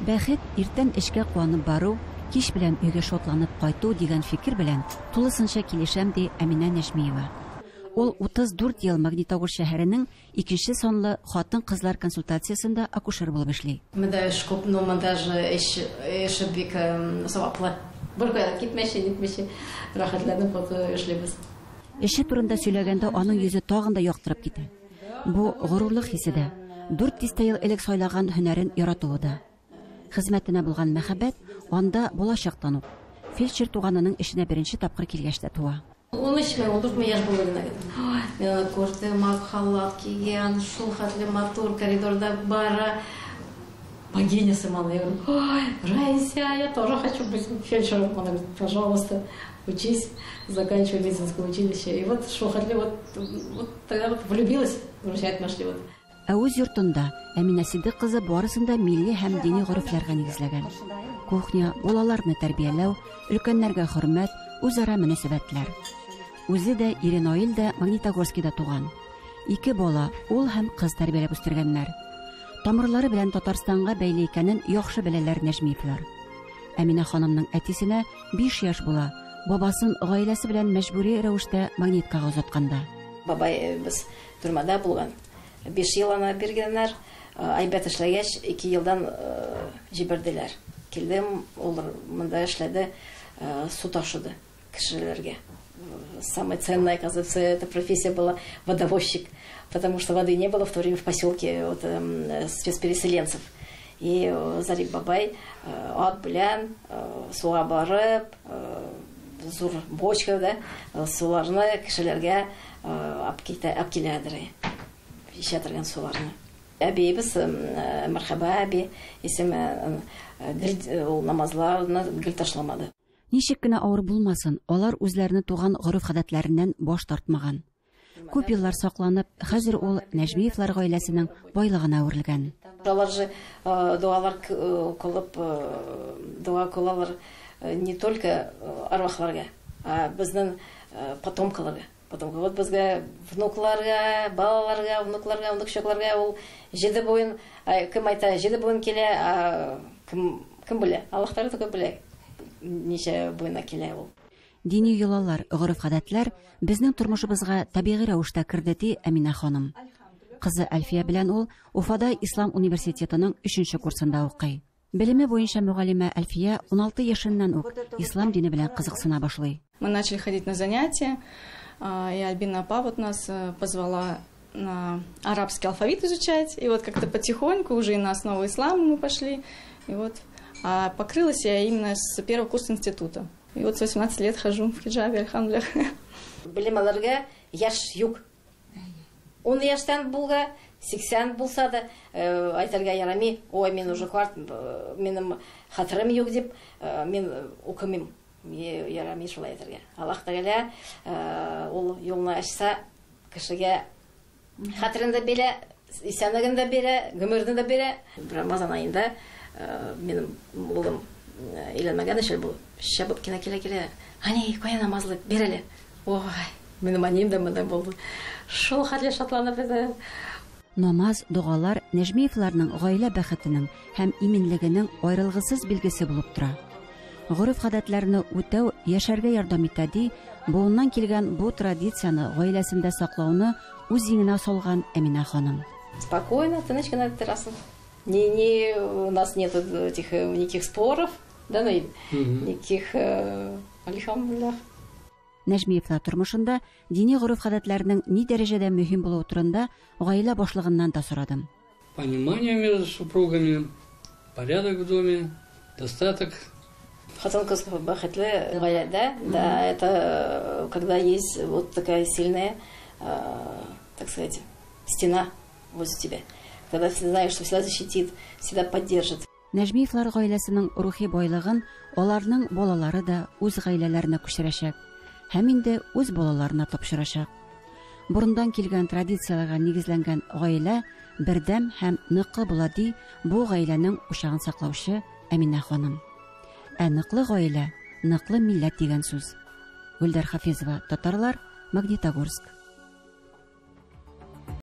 Бәхет иртән эшкә куанып бару, кич белән өйгә шатланып кайту дигән фикер белән тулысынча килешәм, ди Әминә Нәҗмиева. Ул 34 ел Магнитогорск шәһәренең икенче санлы хатын-кызлар консультациясендә акушер булып эшли. Монда эш күп, но монда же эш, эше бик саваплы. Бер кая китмәче, нитмәче, рәхәтләнеп вот эшлибез. Эше турында сөйләгәндә аның йөзе тагын да яктырып китә. Бу горурлык хисе дә, дүрт дистә ел элек сайлаган һөнәрен яратуы да. Хезмәтенә булган мәхәббәт анда балачактан ук, фельдшер туганының эшенә беренче тапкыр килгәч тә туа. 13 ме, 14 ме яшь булды гына. Ой, мин аны күрдем, ак халат кигән, шул хәтле матур коридорда бара. Богиня сыман. Я говорю: «Ой, Раиса, я тоже хочу быть фельдшером». Она говорит: «Пожалуйста, учись, заканчивай медицинское училище». И вот шул хәтле вот тогда вот влюбилась, вручать нашли вот. Ә үз йортында Әминә Сиддык кызы барысын да милли һәм дини горефләргә нигезләгән. Кухня, балаларны тәрбияләү, өлкәннәргә хөрмәт, үзара мөнәсәбәтләр. Үзе дә, ире Наил дә Магнитогорскида туган. Ике бала, ул һәм кыз тәрбияләп үстергәннәр. Тамырлары белән Татарстанга бәйле икәнен яхшы беләләр Нәҗмиевлар. Әминә ханымның әтисенә 5 яшь була, бабасын гаиләсе белән мәҗбүри рәвештә Магниткага озатканда. Бабай без төрмәдә булган. 5 ел аны биргәннәр. Әйбәт эшләгәч, 2 елдан җибәрделәр. Килдем, ул монда эшләде, су ташыды кешеләргә. Самая ценная, оказывается, эта профессия была водовозчик, потому что воды не было в то время в поселке вот, спецпереселенцев. И Зарип бабай ат белән суга барып, зур бочка, да, суларны кешеләргә алып киләдер. Эчә торган суларны. Әбиебез, Мәрхәбә әби исеме, гел ул намазларны гел ташламады. Ничек кенә авыр булмасын, алар үзләренең туган гореф-гадәтләреннән баш тартмаган. Күп еллар сакланып, хәзер ул Нәҗмиевлар гаиләсенең байлыгына әверелгән. Алар же догалар кылып, дога кылалар не только арвахларга, а безнең потомкаларга. Потом вот безгә внукларга, балаларга, внукларга, внукчакларга ул җиде буен, кем әйтә, җиде буен килә, а кем кем белә? Аллаһ Тәгалә только белә, ничә буена килә ул. Дини йолалар, гореф-гадәтләр безнең тормышыбызга табигый рәвештә керде, ди Әминә ханым. Кызы Әлфия белән ул Уфада Ислам университетының 3 курсында укый. Белеме буенча мөгаллимә Әлфия 16 яшеннән үк ислам дине белән кызыксына башлый. Мы начали ходить на занятия, и Альбина апа вот нас позвала на арабский алфавит изучать, и вот как-то потихоньку уже и на основу ислама мы пошли, и вот покрылась я именно с первого курса института. И вот с 18 лет хожу в хиджабе, альхамдулиллах. Белем алырга яшь юк. 10 яшьтән булга, 80 булса да, әйтергә ярамый, ой, мин уже карт, минем хәтерем юк дип, мин укымыйм. Ярамый шулай әйтергә. Аллаһ Тәгалә ул юлны ачса, кешегә хәтерен дә бирә, исәнлеген дә бирә, гомерен дә бирә. Рамазан аенда минем улым өйләнмәгән өчен бу чабып кенә килә-килә, әни, кая намазлык, бир әле. Ой, минем әнием дә монда булды. Шул хәтле шатланып иде. Намаз, догалар Нәҗмиевларның гаилә бәхетенең һәм иминлегенең аерылгысыз билгесе булып тора. Гореф-гадәтләрне үтәү яшәргә ярдәм итә, ди, буыннан килгән бу традицияне гаиләсендә саклауны үз иңенә салган Әминә ханым. Спокойно, тыныч кына торасың. Не, у нас нет этих никаких споров, да, ну, никаких, альхамдулиллах. Нәҗмиевлар тормышында дини гореф-гадәтләрнең ни дәрәҗәдә мөһим булуы турында гаилә башлыгыннан да сорадым. Понимание между супругами, порядок в доме, достаток. Хатын-кыз бәхетле гаиләдә, да, это когда есть вот такая сильная, так сказать, стена возле тебя. Когда ты знаешь, что всегда защитит, всегда поддержит. Нәҗмиевлар гаиләсенең рухи байлыгын аларның балалары да үз гаиләләренә күчерәчәк һәм инде үз балаларына тапшырачак. Борындан килгән традицияләргә нигезләнгән гаилә бердәм һәм ныклы була, ди бу гаиләнең учагын саклаучы Әминә ханым. Ә ныклы гаилә, ныклы милләт дигән сүз. Гөлдәр Хафизова, Татарлар, Магнитогорск.